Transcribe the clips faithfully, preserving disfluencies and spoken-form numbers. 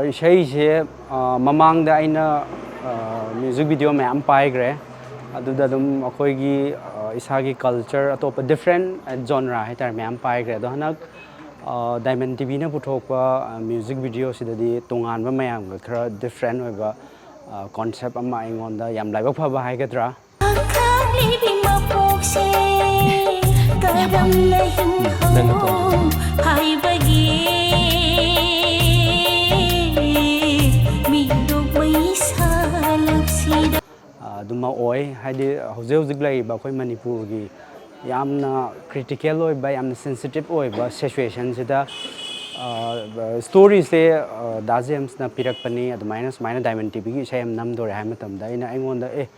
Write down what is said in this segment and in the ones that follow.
ꯏꯁꯩꯁꯦ, ꯑ, ꯃꯃꯥꯡꯗ ꯑꯩꯅ, ꯑ, ꯃ꯭ꯌꯨꯖꯤꯛ ꯚꯤꯗꯤꯑꯣ ꯃꯌꯥꯝ ꯄꯥꯏꯈ꯭ꯔꯦ꯫ ꯑꯗꯨꯗ ꯑꯗꯨꯝ ꯑꯩꯈꯣꯏꯒꯤ, ꯑ, ꯏꯁꯥꯒꯤ ꯀꯜꯆꯔ, ꯑꯇꯣꯞꯄ ꯗꯤꯐ꯭ꯔꯦꯟ ꯖꯣꯟꯔꯥ ꯍꯥꯏꯇꯥꯔꯦ, ꯃꯌꯥꯝ ꯄꯥꯏꯈ꯭ꯔꯦ꯫ ꯑꯗꯣ ꯍꯟꯗꯛ, ꯑ, ꯗꯥꯏꯃꯟ ꯇꯤꯚꯤꯅ ꯄꯨꯊꯣꯛꯄ, ꯑ, ꯃ꯭ꯌꯨꯖꯤꯛ ꯚꯤꯗꯤꯑꯣꯁꯤꯗꯗꯤ ꯇꯣꯉꯥꯟꯕ, ꯃꯌꯥꯝꯒ ꯈꯔ ꯗꯤꯐ꯭ꯔꯦꯟ ꯑꯣꯏꯕ, ꯑ, ꯀꯣꯟꯁꯦꯞ ꯑꯃ, ꯑꯩꯉꯣꯟꯗ ꯌꯥꯝ ꯂꯥꯏꯕꯛ ꯐꯕ ꯍꯥꯏꯒꯗ꯭ꯔꯥ, ꯑꯈꯥꯛꯂꯤꯕꯤ ꯃꯄꯣꯛꯁꯦ ꯀꯔꯝꯅ ꯍꯤꯡꯍꯧ ꯍꯥꯏꯕꯒꯤ ꯃꯤꯠꯂꯨꯛ ꯃꯩꯁꯥꯂꯨꯛꯁꯤꯗ꯫ ꯑꯗꯨꯃ ꯑꯣꯏ꯫ ꯍꯥꯏꯗꯤ, ꯍꯧꯖꯤꯛ ꯍꯧꯖꯤꯛ ꯂꯩꯔꯤꯕ ꯑꯩꯈꯣꯏ ꯃꯅꯤꯄꯨꯔꯒꯤ ꯌꯥꯝꯅ ꯀ꯭ꯔꯤꯇꯤꯀꯦꯜ ꯑꯣꯏꯕ, ꯌꯥꯝꯅ ꯁꯦꯟꯁꯤꯇꯤꯞ ꯑꯣꯏꯕ ꯁꯤꯆꯨꯋꯦꯁꯟꯁꯤꯗ, ꯁ꯭ꯇꯣꯔꯤꯁꯦ ꯗꯥ ꯖꯦꯝꯁꯅ ꯄꯤꯔꯛꯄꯅꯤ, ꯑꯗꯨꯃꯥꯏꯅ ꯁꯨꯃꯥꯏꯅ ꯗꯥꯏꯃꯟ ꯇꯤꯚꯤꯒꯤ ꯏꯁꯩ ꯑꯃ ꯅꯝꯗꯣꯔꯦ ꯍꯥꯏꯕ ꯃꯇꯝꯗ, ꯑꯩꯅ, ꯑꯩꯉꯣꯟꯗ, ꯑꯦ,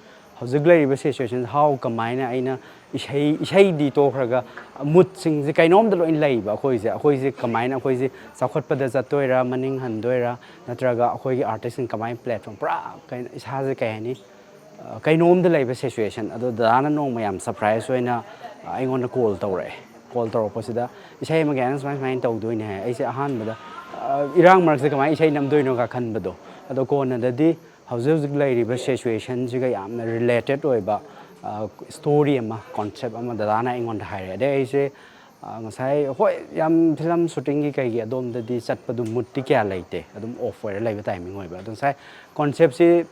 ꯍꯧꯖꯤꯛ ꯂꯩꯔꯤꯕ ꯁꯤꯆꯨꯋꯦꯁꯟ, ꯍꯥꯎ, ꯀꯃꯥꯏꯅ ꯑꯩꯅ ꯏꯁꯩ, ꯏꯁꯩꯗꯤ ꯇꯣꯛꯈ꯭ꯔꯒ, ꯃꯨꯠꯁꯤꯡꯁꯦ ꯀꯩꯅꯣꯝꯗ ꯂꯣꯏ ꯂꯩꯕ ꯑꯩꯈꯣꯏꯁꯦ꯫ ꯑꯩꯈꯣꯏꯁꯦ ꯀꯃꯥꯏꯅ, ꯑꯩꯈꯣꯏꯁꯦ ꯆꯥꯎꯈꯠꯄꯗ ꯆꯠꯇꯣꯏꯔꯥ, ꯃꯅꯤꯡ ꯍꯟꯗꯣꯏꯔꯥ, ꯅꯠꯇ꯭ꯔꯒ ꯑꯩꯈꯣꯏꯒꯤ ꯑꯥꯔꯇꯤꯁꯁꯤꯡ ꯀꯃꯥꯏꯅ ꯄ꯭ꯂꯦꯠꯐꯣꯝ, ꯄꯨꯔꯥ ꯀꯩꯅꯣ, ꯏꯁꯥꯁꯦ ꯀꯩ ꯍꯥꯏꯅꯤ, ꯑ, ꯀꯩꯅꯣꯝꯗ ꯂꯩꯕ ꯁꯤꯆꯨꯋꯦꯁꯟ꯫ ꯑꯗꯣ ꯗꯗꯥꯅ ꯅꯣꯡꯃ ꯌꯥꯝ ꯁꯔꯄ꯭ꯔꯥꯏꯁ ꯑꯣꯏꯅ, ꯑ, ꯑꯩꯉꯣꯟꯗ ꯀꯣꯜ ꯇꯧꯔꯛꯑꯦ꯫ ꯀꯣꯜ ꯇꯧꯔꯛꯄꯁꯤꯗ, "ꯏꯁꯩ ꯑꯃ ꯀꯩꯅꯣ ꯁꯨꯃꯥꯏ ꯁꯨꯃꯥꯏꯅ ꯇꯧꯗꯣꯏꯅꯦ" ꯍꯥꯏ꯫ ꯑꯩꯁꯦ ꯑꯍꯥꯟꯕꯗ, ꯑ, ꯏꯔꯥꯡ ꯃꯔꯛꯁꯦ ꯀꯃꯥꯏꯅ ꯏꯁꯩ ꯅꯝꯗꯣꯏꯅꯣꯒ ꯈꯟꯕꯗꯣ꯫ ꯑꯗꯣ ꯀꯣꯟꯅꯗꯗꯤ ꯍꯧꯖꯤꯛ ꯍꯧꯖꯤꯛ ꯂꯩꯔꯤꯕ ꯁꯤꯆꯨꯋꯦꯁꯟꯁꯤꯒ ꯌꯥꯝꯅ ꯔꯤꯂꯦꯇꯦꯠ ꯑꯣꯏꯕ, ꯑ, ꯁ꯭ꯇꯣꯔꯤ ꯑꯃ, ꯀꯣꯟꯁꯦꯞ ꯑꯃ ꯗꯗꯥꯅ ꯑꯩꯉꯣꯟꯗ ꯍꯥꯏꯔꯛꯑꯦ꯫ ꯑꯗꯩ ꯑꯩꯁꯦ, ꯑ, ꯉꯁꯥꯏ, ꯍꯣꯏ, ꯌꯥꯝ ꯐꯤꯂꯝ ꯁꯨꯇꯤꯡꯒꯤ ꯀꯩꯒꯤ ꯑꯗꯣꯝꯗꯗꯤ ꯆꯠꯄꯗꯨ ꯃꯨꯠꯇꯤ ꯀꯌꯥ ꯂꯩꯇꯦ, ꯑꯗꯨꯝ ꯑꯣꯐ ꯑꯣꯏꯔ ꯂꯩꯕ ꯇꯥꯏꯃꯤꯡ ꯑꯣꯏꯕ꯫ ꯑꯗꯣ ꯉꯁꯥꯏ ꯀꯣꯟꯁꯦꯞꯁꯤ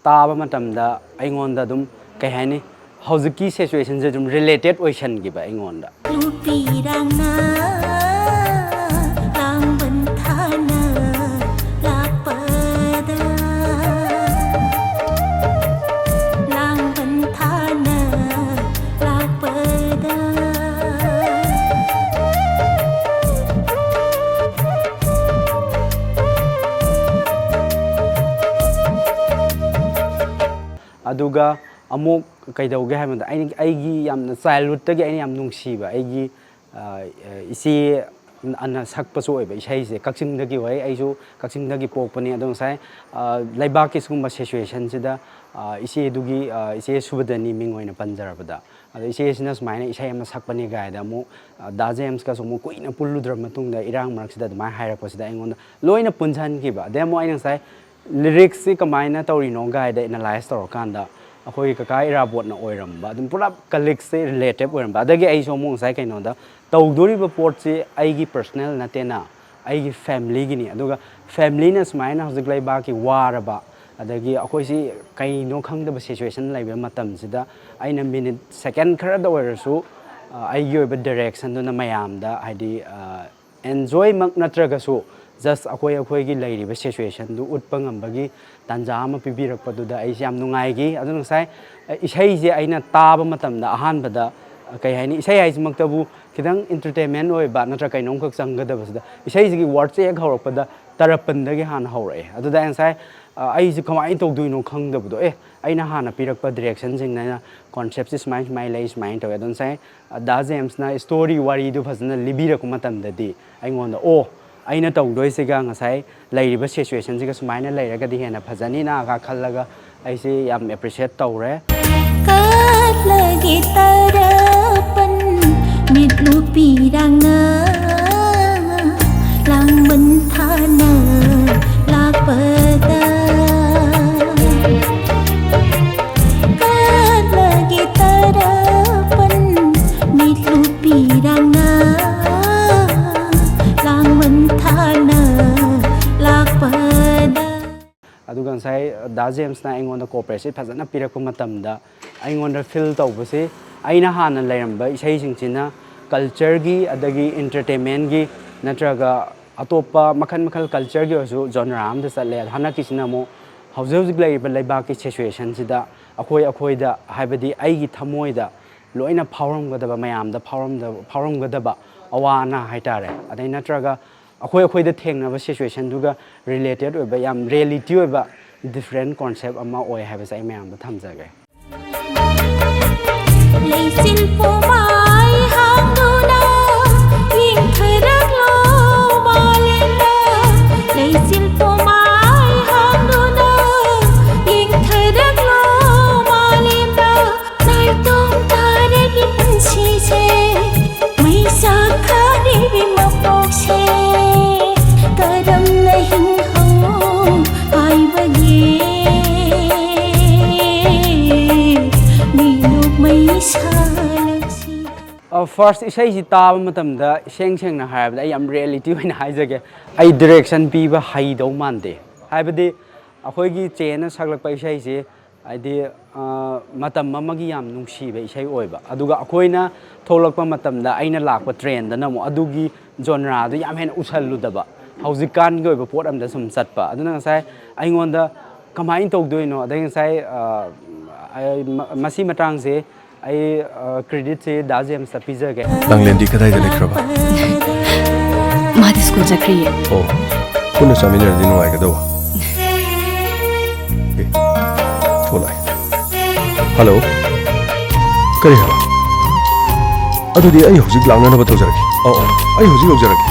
ꯇꯥꯕ ꯃꯇꯝꯗ ꯑꯩꯉꯣꯟꯗ ꯑꯗꯨꯝ, ꯀꯩ ꯍꯥꯏꯅꯤ, ꯍꯧꯖꯤꯛꯀꯤ ꯁꯤꯆꯨꯋꯦꯁꯟꯁꯦ ꯑꯗꯨꯝ ꯔꯤꯂꯦꯇꯦꯠ ꯑꯣꯏꯁꯟꯈꯤꯕ ꯑꯩꯉꯣꯟꯗ꯫ ꯅꯨꯄꯤꯔꯥꯡꯅ ꯂꯥꯡꯕꯟ ꯊꯥꯅ ꯂꯥꯛꯄꯗ, ꯂꯥꯡꯕꯟ ꯊꯥꯅ ꯂꯥꯛꯄꯗ꯫ ꯑꯗꯨꯒ ꯑꯃꯨꯛ ꯀꯩꯗꯧꯒꯦ ꯍꯥꯏꯕꯗ, ꯑꯩꯅ, ꯑꯩꯒꯤ ꯌꯥꯝꯅ ꯆꯥꯏꯜꯍꯨꯗꯇꯒꯤ ꯑꯩꯅ ꯌꯥꯝ ꯅꯨꯡꯁꯤꯕ ꯑꯩꯒꯤ, ꯑ, ꯏꯆꯦ ꯑꯅ ꯁꯛꯄꯁꯨ ꯑꯣꯏꯕ ꯏꯁꯩꯁꯦ꯫ ꯀꯛꯆꯤꯡꯗꯒꯤ ꯑꯣꯏ, ꯑꯩꯁꯨ ꯀꯛꯆꯤꯡꯗꯒꯤ ꯄꯣꯛꯄꯅꯤ꯫ ꯑꯗꯣ ꯉꯁꯥꯏ, ꯑ, ꯂꯩꯕꯥꯛꯀꯤ ꯁꯤꯒꯨꯝꯕ ꯁꯤꯆꯨꯋꯦꯁꯟꯁꯤꯗ, ꯑ, ꯏꯆꯦꯗꯨꯒꯤ, ꯑ, ꯏꯆꯦ ꯁꯨꯕꯗꯅꯤ ꯃꯤꯡ ꯑꯣꯏꯅ ꯄꯟꯖꯔꯕꯗ, ꯑꯗꯣ ꯏꯆꯦꯁꯤꯅ ꯁꯨꯃꯥꯏꯅ ꯏꯁꯩ ꯑꯃ ꯁꯛꯄꯅꯤ ꯀꯥꯏꯗ ꯑꯃꯨꯛ, ꯑ, ꯗꯥ ꯖꯦꯝꯁꯀꯁꯨ ꯑꯃꯨꯛ ꯀꯨꯏꯅ ꯄꯨꯜꯂꯨꯗ꯭ꯔ ꯃꯇꯨꯡꯗ ꯏꯔꯥꯡ ꯃꯔꯛꯁꯤꯗ ꯑꯗꯨꯃꯥꯏꯅ ꯍꯥꯏꯔꯛꯄꯁꯤꯗ ꯑꯩꯉꯣꯟꯗ ꯂꯣꯏꯅ ꯄꯨꯟꯁꯤꯟꯈꯤꯕ꯫ ꯑꯗꯩ ꯑꯃꯨꯛ ꯑꯩꯅ ꯉꯁꯥꯏ ꯂꯤꯔꯤꯛꯁꯁꯤ ꯀꯃꯥꯏꯅ ꯇꯧꯔꯤꯅꯣ ꯀꯥꯏꯗ ꯑꯦꯅꯥꯂꯥꯏꯁ ꯇꯧꯔꯀꯥꯟꯗ ꯑꯩꯈꯣꯏꯒꯤ ꯀꯀꯥ ꯏꯔꯥꯕꯣꯠꯅ ꯑꯣꯏꯔꯝꯕ, ꯑꯗꯨꯝ ꯄꯨꯂꯞ ꯀꯂꯤꯛꯁꯁꯦ ꯔꯤꯂꯦꯇꯤꯞ ꯑꯣꯏꯔꯝꯕ꯫ ꯑꯗꯒꯤ ꯑꯩꯁꯨ ꯑꯃꯨꯛ ꯉꯁꯥꯏ ꯀꯩꯅꯣꯗ ꯇꯧꯗꯣꯔꯤꯕ ꯄꯣꯠꯁꯤ ꯑꯩꯒꯤ ꯄꯔꯁꯅꯦꯜ ꯅꯠꯇꯦꯅ, ꯑꯩꯒꯤ ꯐꯦꯃꯤꯂꯤꯒꯤꯅꯤ꯫ ꯑꯗꯨꯒ ꯐꯦꯃꯤꯂꯤꯅ ꯁꯨꯃꯥꯏꯅ ꯍꯧꯖꯤꯛ ꯂꯩꯕꯥꯛꯀꯤ ꯋꯥꯔꯕ, ꯑꯗꯒꯤ ꯑꯩꯈꯣꯏꯁꯤ ꯀꯩꯅꯣ ꯈꯪꯗꯕ ꯁꯤꯆꯨꯋꯦꯁꯟ ꯂꯩꯕ ꯃꯇꯝꯁꯤꯗ ꯑꯩꯅ ꯃꯤꯅꯤꯠ ꯁꯦꯀꯦꯟ ꯈꯔꯗ ꯑꯣꯏꯔꯁꯨ, ꯑ, ꯑꯩꯒꯤ ꯑꯣꯏꯕ ꯗꯥꯏꯔꯦꯛꯁꯟꯗꯨꯅ ꯃꯌꯥꯝꯗ, ꯍꯥꯏꯗꯤ, ꯑ, ꯑꯦꯟꯖꯣꯏꯃꯛ ꯅꯠꯇ꯭ꯔꯒꯁꯨ, ꯖꯁ ꯑꯩꯈꯣꯏ ꯑꯩꯈꯣꯏꯒꯤ ꯂꯩꯔꯤꯕ ꯁꯤꯆꯨꯋꯦꯁꯟꯗꯨ ꯎꯠꯄ ꯉꯝꯕꯒꯤ ꯇꯥꯟꯖꯥ ꯑꯃ ꯄꯤꯕꯤꯔꯛꯄꯗꯨꯗ ꯑꯩꯁꯦ ꯌꯥꯝ ꯅꯨꯡꯉꯥꯏꯈꯤ꯫ ꯑꯗꯨꯅ ꯉꯁꯥꯏ, ꯑ, ꯏꯁꯩꯁꯦ ꯑꯩꯅ ꯇꯥꯕ ꯃꯇꯝꯗ ꯑꯍꯥꯟꯕꯗ, ꯑ, ꯀꯩ ꯍꯥꯏꯅꯤ, ꯏꯁꯩ ꯍꯥꯏꯁꯤꯃꯛꯇꯕꯨ ꯈꯤꯇꯪ ꯏꯟꯇꯔꯇꯦꯟꯃꯦꯟ ꯑꯣꯏꯕ ꯅꯠꯇ꯭ꯔꯒ ꯀꯩꯅꯣꯝꯈꯛ ꯆꯪꯒꯗꯕꯁꯤꯗ, ꯏꯁꯩꯁꯤꯒꯤ ꯋꯥꯔꯗꯁꯦ ꯍꯦꯛ ꯍꯧꯔꯛꯄꯗ ꯇꯔꯄꯟꯗꯒꯤ ꯍꯥꯟꯅ ꯍꯧꯔꯛꯑꯦ꯫ ꯑꯗꯨꯗ ꯑꯩ ꯉꯁꯥꯏ, ꯑ, ꯑꯩꯁꯦ ꯀꯃꯥꯏꯅ ꯇꯧꯗꯣꯏꯅꯣ ꯈꯪꯗꯕꯗꯣ, ꯑꯦ, ꯑꯩꯅ ꯍꯥꯟꯅ ꯄꯤꯔꯛꯄ ꯗꯥꯏꯔꯦꯛꯁꯟꯁꯤꯡꯅ ꯑꯩꯅ ꯀꯣꯟꯁꯦꯞꯁꯦ ꯁꯨꯃꯥꯏꯅ ꯁꯨꯃꯥꯏꯅ ꯂꯩ, ꯁꯨꯃꯥꯏꯅ ꯇꯧꯋꯦ꯫ ꯑꯗꯣ ꯉꯁꯥꯏ, ꯑ, ꯗꯥ ꯖꯦꯝꯁꯅ ꯁ꯭ꯇꯣꯔꯤ ꯋꯥꯔꯤꯗꯨ ꯐꯖꯅ ꯂꯤꯕꯤꯔꯛꯄ ꯃꯇꯝꯗꯗꯤ ꯑꯩꯉꯣꯟꯗ, ꯑꯣ, ꯑꯩꯅ ꯇꯧꯗꯣꯏꯁꯤꯒ ꯉꯁꯥꯏ ꯂꯩꯔꯤꯕ ꯁꯤꯆꯨꯋꯦꯁꯟꯁꯤꯒ ꯁꯨꯃꯥꯏꯅ ꯂꯩꯔꯒꯗꯤ ꯍꯦꯟꯅ ꯐꯖꯅꯤꯅ ꯈꯜꯂꯒ ꯑꯩꯁꯦ ꯌꯥꯝ ꯑꯦꯄ꯭ꯔꯤꯁꯤꯌꯦꯠ ꯇꯧꯔꯦ꯫ ꯀꯠꯂꯒꯦ ꯇꯔꯄꯟ ꯃꯤꯠꯂꯨ ꯄꯤꯔꯥꯡꯅ ꯂꯥꯡꯕꯟ ꯊꯥꯅ ꯂꯥꯛꯄꯗ꯫ ꯀꯠꯂꯒꯦ ꯇꯔꯄꯟ ꯃꯤꯠꯂꯨ ꯄꯤꯔꯥꯡꯅ ꯂꯥꯡꯕꯟ ꯊꯥꯅ ꯂꯥꯛꯄꯗ꯫ ꯑꯗꯨꯒ ꯉꯁꯥꯏ ꯗꯥ ꯖꯦꯝꯁꯅ ꯑꯩꯉꯣꯟꯗ ꯀꯣꯑꯣꯄꯔꯦꯁꯟ ꯐꯖꯅ ꯄꯤꯔꯛꯄ ꯃꯇꯝꯗ ꯑꯩꯉꯣꯟꯗ ꯐꯤꯜ ꯇꯧꯕꯁꯤ, ꯑꯩꯅ ꯍꯥꯟꯅ ꯂꯩꯔꯝꯕ ꯏꯁꯩꯁꯤꯡꯁꯤꯅ ꯀꯜꯆꯔꯒꯤ ꯑꯗꯒꯤ ꯏꯟꯇꯔꯇꯦꯟꯃꯦꯟꯒꯤ ꯅꯠꯇ꯭ꯔꯒ ꯑꯇꯣꯞꯄ ꯃꯈꯜ ꯃꯈꯜ ꯀꯜꯆꯔꯒꯤ ꯑꯣꯏꯔꯁꯨ ꯖꯣꯅꯔꯥ ꯑꯃꯗ ꯆꯠꯂꯦ꯫ ꯑꯗꯣ ꯍꯟꯗꯛꯀꯤꯁꯤꯅ ꯑꯃꯨꯛ ꯍꯧꯖꯤꯛ ꯍꯧꯖꯤꯛ ꯂꯩꯔꯤꯕ ꯂꯩꯕꯥꯛꯀꯤ ꯁꯤꯆꯨꯋꯦꯁꯟꯁꯤꯗ ꯑꯩꯈꯣꯏ ꯑꯩꯈꯣꯏꯗ, ꯍꯥꯏꯕꯗꯤ ꯑꯩꯒꯤ ꯊꯃꯣꯏꯗ ꯂꯣꯏꯅ ꯐꯥꯎꯔꯝꯒꯗꯕ, ꯃꯌꯥꯝꯗ ꯐꯥꯎꯔꯝꯗꯕ, ꯐꯥꯎꯔꯝꯒꯗꯕ ꯑꯋꯥ ꯑꯅꯥ ꯍꯥꯏꯇꯥꯔꯦ, ꯑꯗꯩ ꯅꯠꯇ꯭ꯔꯒ ꯑꯩꯈꯣꯏ ꯑꯩꯈꯣꯏꯗ ꯊꯦꯡꯅꯕ ꯁꯤꯆꯨꯋꯦꯁꯟꯗꯨꯒ ꯔꯤꯂꯦꯇꯦꯠ ꯑꯣꯏꯕ, ꯌꯥꯝ ꯔꯤꯌꯦꯂꯤꯇꯤ ꯑꯣꯏꯕ ꯗꯤꯐ꯭ꯔꯦꯟ ꯀꯣꯟꯁꯦꯞ ꯑꯃ ꯑꯣꯏ ꯍꯥꯏꯕꯁꯦ ꯑꯩ ꯃꯌꯥꯝꯗ ꯊꯝꯖꯒꯦ꯫ ꯂꯩꯆꯤꯜ ꯄꯨꯝꯃꯥꯏ ꯍꯥꯡꯗꯨꯅ ꯌꯦꯡꯊꯔꯛꯂꯣ ꯃꯥꯂꯦꯝꯗ꯫ ꯂꯩꯆꯤꯜ ꯄꯨꯝꯃꯥꯏ ꯍꯥꯡꯗꯨꯅ ꯌꯦꯡꯊꯔꯛꯂꯣ ꯃꯥꯂꯦꯝꯗ꯫ ꯅꯥꯏꯇꯣꯝ ꯇꯥꯔꯦ First ꯏꯁꯩꯁꯤ ꯇꯥꯕ ꯃꯇꯝꯗ, ꯏꯁꯦꯡ ꯁꯦꯡꯅ ꯍꯥꯏꯔꯕꯗ, ꯑꯩ ꯌꯥꯝ reality ꯑꯣꯏꯅ ꯍꯥꯏꯖꯒꯦ, ꯑꯩ direction ꯄꯤꯕ ꯍꯩꯗꯧ ꯃꯥꯟꯗꯦ꯫ ꯍꯥꯏꯕꯗꯤ ꯑꯩꯈꯣꯏꯒꯤ ꯆꯦꯅ ꯁꯛꯂꯛꯄ ꯏꯁꯩꯁꯤ, ꯍꯥꯏꯗꯤ, ꯑ, ꯃꯇꯝ ꯑꯃꯒꯤ ꯌꯥꯝ ꯅꯨꯡꯁꯤꯕ ꯏꯁꯩ ꯑꯣꯏꯕ, ꯑꯗꯨꯒ ꯑꯩꯈꯣꯏꯅ ꯊꯣꯛꯂꯛꯄ ꯃꯇꯝꯗ ꯑꯩꯅ ꯂꯥꯛꯄ trendꯗꯅ ꯑꯃꯨꯛ ꯑꯗꯨꯒꯤ genreꯗꯨ ꯌꯥꯝ ꯍꯦꯟꯅ ꯎꯁꯜꯂꯨꯗꯕ, ꯍꯧꯖꯤꯛꯀꯥꯟꯒꯤ ꯑꯣꯏꯕ ꯄꯣꯠ ꯑꯝꯗ ꯁꯨꯝ ꯆꯠꯄ꯫ ꯑꯗꯨꯅ ꯉꯁꯥꯏ ꯑꯩꯉꯣꯟꯗ ꯀꯃꯥꯏꯅ ꯇꯧꯗꯣꯏꯅꯣ, ꯑꯗꯩ ꯉꯁꯥꯏ, ꯑ, ꯑꯩ ꯃ-, ꯃꯁꯤ ꯃꯇꯥꯡꯁꯦ ꯑꯩ, ꯑ, creditꯁꯦ ꯗꯥ ꯖꯦꯝꯁꯇ ꯄꯤꯖꯒꯦ꯫ ꯂꯥꯡꯂꯦꯟꯗꯤ ꯀꯗꯥꯏꯗ ꯂꯩꯈ꯭ꯔꯕ? ꯃꯥꯗꯤ ꯁ꯭ꯀꯨꯜ ꯆꯠꯈ꯭ꯔꯤꯌꯦ꯫ ꯑꯣ, ꯄꯨꯟꯅ ꯆꯥꯃꯤꯟꯅꯔꯗꯤ ꯅꯨꯡꯉꯥꯏꯒꯗꯧꯕ꯫ ꯑꯦ, ꯐꯣꯟ ꯂꯥꯛꯑꯦ꯫ ꯍꯜꯂꯣ? ꯀꯔꯤ ꯍꯥꯏꯕ? ꯑꯗꯨꯗꯤ ꯑꯩ ꯍꯧꯖꯤꯛ ꯂꯥꯛꯅꯅꯕ ꯇꯧꯖꯔꯒꯦ꯫ ꯑꯧ, ꯑꯧ, ꯑꯩ ꯍꯧꯖꯤꯛ ꯌꯧꯖꯔꯒꯦ꯫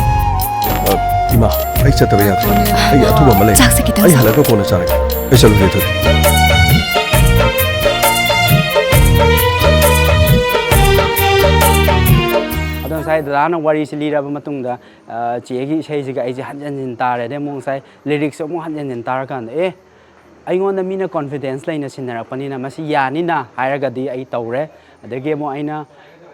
ꯑ, ꯏꯃꯥ, ꯑꯩ ꯆꯠꯇꯕ ꯌꯥꯗ꯭ꯔꯦ꯫ ꯑꯩꯒꯤ ꯑꯊꯨꯕ ꯑꯃ ꯂꯩ꯫ ꯆꯥꯛꯁꯦ ꯈꯤꯇꯪ ꯑꯩ ꯆꯥ- ꯍꯜꯂꯛꯑꯒ ꯀꯣꯟꯅ ꯆꯥꯔꯒꯦ꯫ ꯑꯩ ꯆꯠꯂꯨꯒꯦ, ꯊꯣꯏ꯫ ꯑꯗꯣ ꯉꯁꯥꯏ ꯗꯗꯥꯅ ꯋꯥꯔꯤꯁꯤ ꯂꯤꯔꯕ ꯃꯇꯨꯡꯗ, ꯑ, ꯆꯦꯒꯤ ꯏꯁꯩꯁꯤꯒ ꯑꯩꯁꯦ ꯍꯟꯖꯤꯟ ꯍꯟꯖꯤꯟ ꯇꯥꯔꯦ꯫ ꯑꯗꯩ ꯑꯃꯨꯛ ꯉꯁꯥꯏ lyricsꯁꯨ ꯑꯃꯨꯛ ꯍꯟꯖꯤꯟ ꯍꯟꯖꯤꯟ ꯇꯥꯔꯀꯥꯟꯗ, ꯑꯦ, ꯑꯩꯉꯣꯟꯗ ꯃꯤꯅ confidence ꯂꯩꯅ ꯁꯤꯟꯅꯔꯛꯄꯅꯤꯅ ꯃꯁꯤ ꯌꯥꯅꯤꯅ ꯍꯥꯏꯔꯒꯗꯤ ꯑꯩ ꯇꯧꯔꯦ꯫ ꯑꯗꯒꯤ ꯑꯃꯨꯛ ꯑꯩꯅ,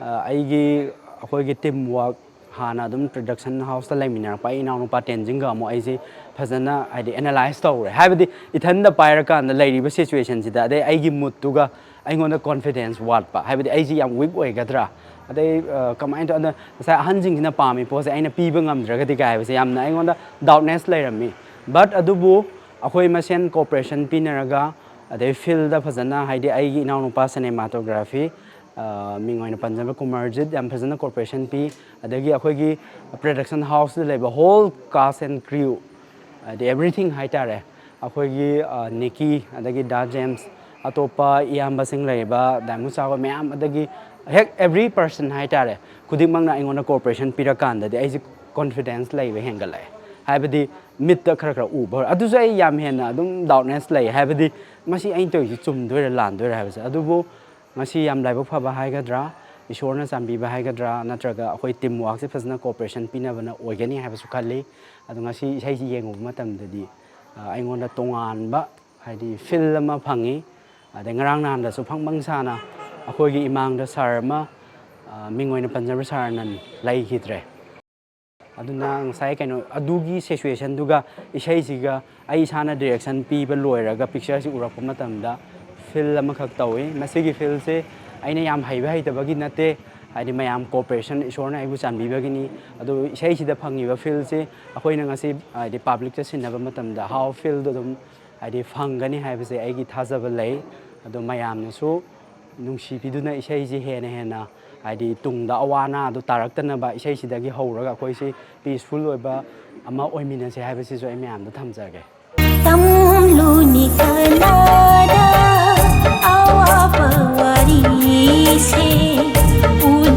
ꯑ, ꯑꯩꯒꯤ, ꯑꯩꯈꯣꯏꯒꯤ team work, ꯍꯥꯟꯅ ꯑꯗꯨꯝ production houseꯇ ꯂꯩꯃꯤꯟꯅꯔꯛꯄ ꯑꯩ ꯏꯅꯥꯎꯅꯨꯄꯥ ꯇꯦꯟꯖꯤꯡꯒ ꯑꯃꯨꯛ ꯑꯩꯁꯦ ꯐꯖꯅ, ꯍꯥꯏꯗꯤ, analyse ꯇꯧꯔꯦ꯫ ꯍꯥꯏꯕꯗꯤ ꯏꯊꯟꯗ ꯄꯥꯏꯔꯀꯥꯟꯗ ꯂꯩꯔꯤꯕ situationꯁꯤꯗ, ꯑꯗꯩ ꯑꯩꯒꯤ moodꯇꯨꯒ ꯑꯩꯉꯣꯟꯗ confidence ꯋꯥꯠꯄ, ꯍꯥꯏꯕꯗꯤ ꯑꯩꯁꯤ ꯌꯥꯝ weak ꯑꯣꯏꯒꯗ꯭ꯔꯥ, ꯑꯗꯩ, ꯑ, ꯀꯃꯥꯏꯅ ꯇꯧ-, ꯑꯗ ꯉꯁꯥꯏ ꯑꯍꯟꯁꯤꯡꯁꯤꯅ ꯄꯥꯝꯃꯤ ꯄꯣꯠꯁꯦ ꯑꯩꯅ ꯄꯤꯕ ꯉꯝꯗ꯭ꯔꯒꯗꯤ ꯀꯥꯏ ꯍꯥꯏꯕꯁꯦ ꯌꯥꯝꯅ ꯑꯩꯉꯣꯟꯗ doubtness ꯂꯩꯔꯝꯃꯤ꯫ But ꯑꯗꯨꯕꯨ ꯑꯩꯈꯣꯏ ꯃꯁꯦꯟ cooperation ꯄꯤꯅꯔꯒ, ꯑꯗꯩ fieldꯇ ꯐꯖꯅ, ꯍꯥꯏꯗꯤ ꯑꯩꯒꯤ ꯏꯅꯥꯎꯅꯨꯄꯥ cinematography, ꯑ, ꯃꯤꯡ ꯑꯣꯏꯅ ꯄꯟꯖꯕ ꯀꯨꯃꯥꯔꯖꯤꯠ, ꯌꯥꯝ ꯐꯖꯅ cooperation ꯄꯤ꯫ ꯑꯗꯒꯤ ꯑꯩꯈꯣꯏꯒꯤ production houseꯇ ꯂꯩꯕ whole cast and crew, ꯍꯥꯏꯗꯤ everything ꯍꯥꯏꯇꯥꯔꯦ, ꯑꯩꯈꯣꯏꯒꯤ, ꯑ, ꯅꯤꯀꯤ, ꯑꯗꯒꯤ ꯗꯥ ꯖꯦꯝꯁ, ꯑꯇꯣꯞꯄ ꯏꯌꯥꯝꯕꯁꯤꯡ ꯂꯩꯔꯤꯕ ꯗꯥꯏꯃꯨ ꯆꯥꯎꯕ ꯃꯌꯥꯝ, ꯑꯗꯒꯤ ꯍꯦꯛ every person ꯍꯥꯏꯇꯥꯔꯦ, ꯈꯨꯗꯤꯡꯃꯛꯅ ꯑꯩꯉꯣꯟꯗ cooperation ꯄꯤꯔꯀꯥꯟꯗꯗꯤ ꯑꯩꯁꯦ confidence ꯂꯩꯕ ꯍꯦꯟꯒꯠꯂꯛꯑꯦ꯫ ꯍꯥꯏꯕꯗꯤ ꯃꯤꯠꯇ ꯈꯔ ꯈꯔ ꯎꯕ ꯍꯧꯔꯦ꯫ ꯑꯗꯨꯁꯨ ꯑꯩ ꯌꯥꯝ ꯍꯦꯟꯅ ꯑꯗꯨꯝ doubtness ꯂꯩ꯫ ꯍꯥꯏꯕꯗꯤ ꯃꯁꯤ ꯑꯩꯅ ꯇꯧꯔꯤꯁꯤ ꯆꯨꯝꯗꯣꯏꯔꯥ ꯂꯥꯟꯗꯣꯏꯔꯥ ꯍꯥꯏꯕꯁꯦ꯫ ꯑꯗꯨꯕꯨ ꯉꯁꯤ ꯌꯥꯝ ꯂꯥꯏꯕꯛ ꯐꯕ ꯍꯥꯏꯒꯗ꯭ꯔꯥ, ꯏꯁꯣꯔꯅ ꯆꯥꯟꯕꯤꯕ ꯍꯥꯏꯒꯗ꯭ꯔꯥ, ꯅꯠꯇ꯭ꯔꯒ ꯑꯩꯈꯣꯏ team workꯁꯦ ꯐꯖꯅ cooperation ꯄꯤꯅꯕꯅ ꯑꯣꯏꯒꯅꯤ ꯍꯥꯏꯕꯁꯨ ꯈꯜꯂꯤ꯫ ꯑꯗꯣ ꯉꯁꯤ ꯏꯁꯩꯁꯤ ꯌꯦꯡꯉꯨꯕ ꯃꯇꯝꯗꯗꯤ, ꯑ, ꯑꯩꯉꯣꯟꯗ ꯇꯣꯉꯥꯟꯕ, ꯍꯥꯏꯗꯤ, feel ꯑꯃ ꯐꯪꯉꯤ꯫ ꯑꯗꯩ ꯉꯔꯥꯡ ꯅꯍꯥꯟꯗꯁꯨ ꯐꯪ ꯐꯪ ꯁꯥꯅ ꯑꯩꯈꯣꯏꯒꯤ ꯏꯃꯥꯡꯗ sir ꯑꯃ, ꯑ, ꯃꯤꯡ ꯑꯣꯏꯅ ꯄꯟꯖꯕ ꯁꯥꯔꯅ ꯂꯩꯈꯤꯗ꯭ꯔꯦ꯫ ꯑꯗꯨꯅ ꯉꯁꯥꯏ ꯀꯩꯅꯣ, ꯑꯗꯨꯒꯤ ꯁꯤꯆꯨꯋꯦꯁꯟꯗꯨꯒ ꯏꯁꯩꯁꯤꯒ ꯑꯩ ꯏꯁꯥꯅ ꯗꯤꯔꯦꯛꯁꯟ ꯄꯤꯕ ꯂꯣꯏꯔꯒ ꯄꯤꯛꯆꯔꯁꯤ ꯎꯔꯛꯄ ꯃꯇꯝꯗ ꯐꯤꯜ ꯑꯃꯈꯛ ꯇꯧꯏ꯫ ꯃꯁꯤꯒꯤ ꯐꯤꯜꯁꯦ ꯑꯩꯅ ꯌꯥꯝ ꯍꯩꯕ ꯍꯩꯇꯕꯒꯤ ꯅꯠꯇꯦ, ꯍꯥꯏꯗꯤ ꯃꯌꯥꯝ ꯀꯣꯑꯣꯄꯔꯦꯁꯟ, ꯏꯁꯣꯔꯅ ꯑꯩꯕꯨ ꯆꯥꯟꯕꯤꯕꯒꯤꯅꯤ꯫ ꯑꯗꯨ ꯏꯁꯩꯁꯤꯗ ꯐꯪꯉꯤꯕ ꯐꯤꯜꯁꯦ ꯑꯩꯈꯣꯏꯅ ꯉꯁꯤ ꯍꯥꯏꯗꯤ ꯄꯥꯕ꯭ꯂꯤꯛꯇ ꯁꯤꯟꯅꯕ ꯃꯇꯝꯗ ꯍꯥꯎ ꯐꯤꯜꯗꯣ ꯑꯗꯨꯝ ꯍꯥꯏꯗꯤ ꯐꯪꯒꯅꯤ ꯍꯥꯏꯕꯁꯦ ꯑꯩꯒꯤ ꯊꯥꯖꯕ ꯂꯩ꯫ ꯑꯗꯣ ꯃꯌꯥꯝꯅꯁꯨ ꯅꯨꯡꯁꯤꯕꯤꯗꯨꯅ ꯏꯁꯩꯁꯤ ꯍꯦꯟꯅ ꯍꯦꯟꯅ ꯍꯥꯏꯗꯤ ꯇꯨꯡꯗ ꯑꯋꯥ ꯑꯅꯥ ꯑꯗꯨ ꯇꯥꯔꯛꯇꯅꯕ ꯏꯁꯩꯁꯤꯗꯒꯤ ꯍꯧꯔꯒ ꯑꯩꯈꯣꯏꯁꯤ ꯄꯤꯁꯐꯨꯜ ꯑꯣꯏꯕ ꯑꯃ ꯑꯣꯏꯃꯤꯟꯅꯁꯦ ꯍꯥꯏꯕꯁꯤꯁꯨ ꯑꯩ ꯃꯌꯥꯝꯗ ꯊꯝꯖꯒꯦ꯫ ꯇꯝꯂꯨꯅꯤ ꯀꯅꯥꯗ ꯑꯋꯥꯕ ꯋꯥꯔꯤꯁꯦ, ꯎꯗ